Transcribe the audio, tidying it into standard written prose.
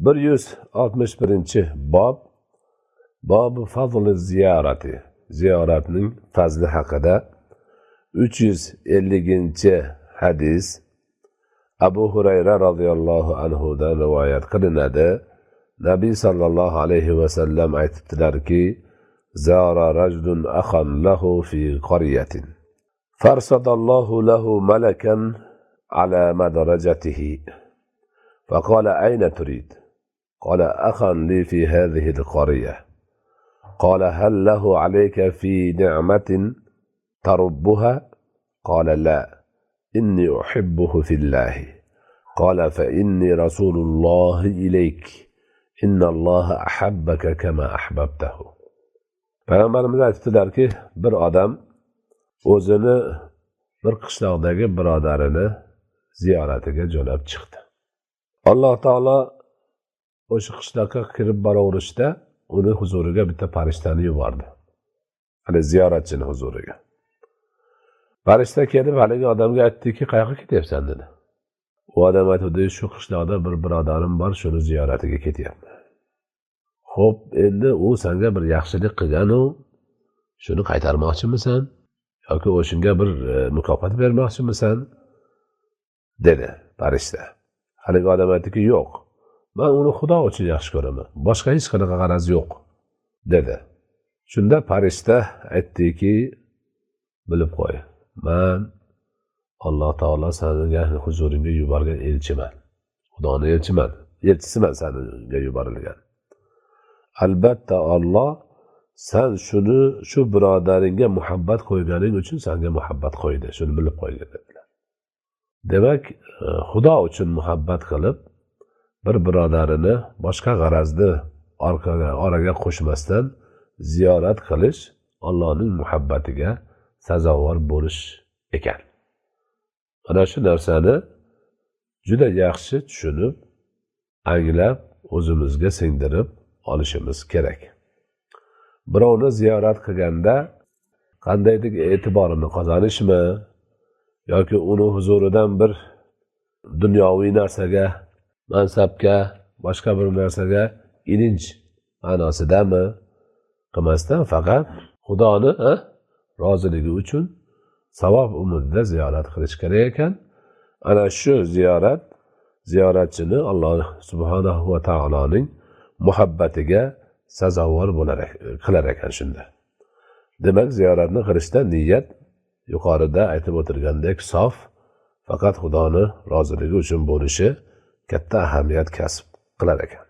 161-bob, bobi fazli ziyorati, ziyoratning fazli haqida 350-hadis Abu Hurayra roziyallohu anhudan rivoyat qilinadi. Nabiy sallallohu alayhi vasallam aytibdilarki: "Zara rajulun axan lahu fi qaryatin. Farsadallohu lahu malakan ala madarajatihi. Faqala ayna turid? Qala axan li fi hadhihi al-qarya. Qala hal lahu alayka fi ni'matin tarubbuha? Qala la. Inni uhibbuhu fillahi. Qala fa inni rasulullohi ilayk. Innalloha ahabbaka kama ahbabtahu." Payg'ambarimiz aytibdilarki, bir odam o'zini bir qishloqdagi birodarini ziyoratiga jo'nab chiqdi. Alloh taolo o'sha qishloqqa kirib boraverishda uni huzuriga bitta farishtani yubordi. Hali ziyoratchini huzuriga. Farishta kelib haligi odamga aytdiki, qayoqqa ketyapsan dedi. U odam aytdi, shu qishloqda bir birodarim bor, shuni ziyoratiga ketyapman. Xo'p, endi u senga bir yaxshilik qilgan-u, shuni qaytarmoqchimisan yoki o'shunga bir mukofot bermoqchimisan dedi farishta. Haligi odam aytdiki, yo'q, men uni Xudo uchun yaxshi ko'raman, boshqa hech qanaqa g'araz yo'q dedi. Shunda farishta aytdiki, bilib qo'y, men Alloh taolo senga huzuringga yuborgan elchiman. Xudoni elchiman, elchisiman senga yuborilgan. Albatta Alloh sen shuni shu birodaringga muhabbat qo'yganing uchun senga muhabbat qo'ydi. Shuni bilib qo'ygin dedilar. Demak, Xudo uchun muhabbat qilib bir birodarini boshqa g'arazni orqaga oraga qo'shmasdan ziyorat qilish Allohning muhabbatiga sazovor bo'lish ekan. Mana shu narsani juda yaxshi tushunib, anglab, o'zimizga singdirib olishimiz kerak. Birovni ziyorat qilganda qandaydir e'tiborini qozonishmi yoki uni huzuridan bir dunyoviy narsaga, mansabga, boshqa bir narsaga ilinj ma'nosidami qilmasdan faqat Xudoni roziligi uchun savob umidida ziyorat qilish kerak ekan. Ana shu ziyorat ziyoratchini Alloh subhanahu va taoloning muhabbatiga sazovor bo'lar qilar ekan shunda. Demak, ziyoratni qilishda niyat yuqorida aytib o'tilgandek sof, faqat Xudoni roziligi uchun bo'lishi katta ahamiyat kasb qilar ekan.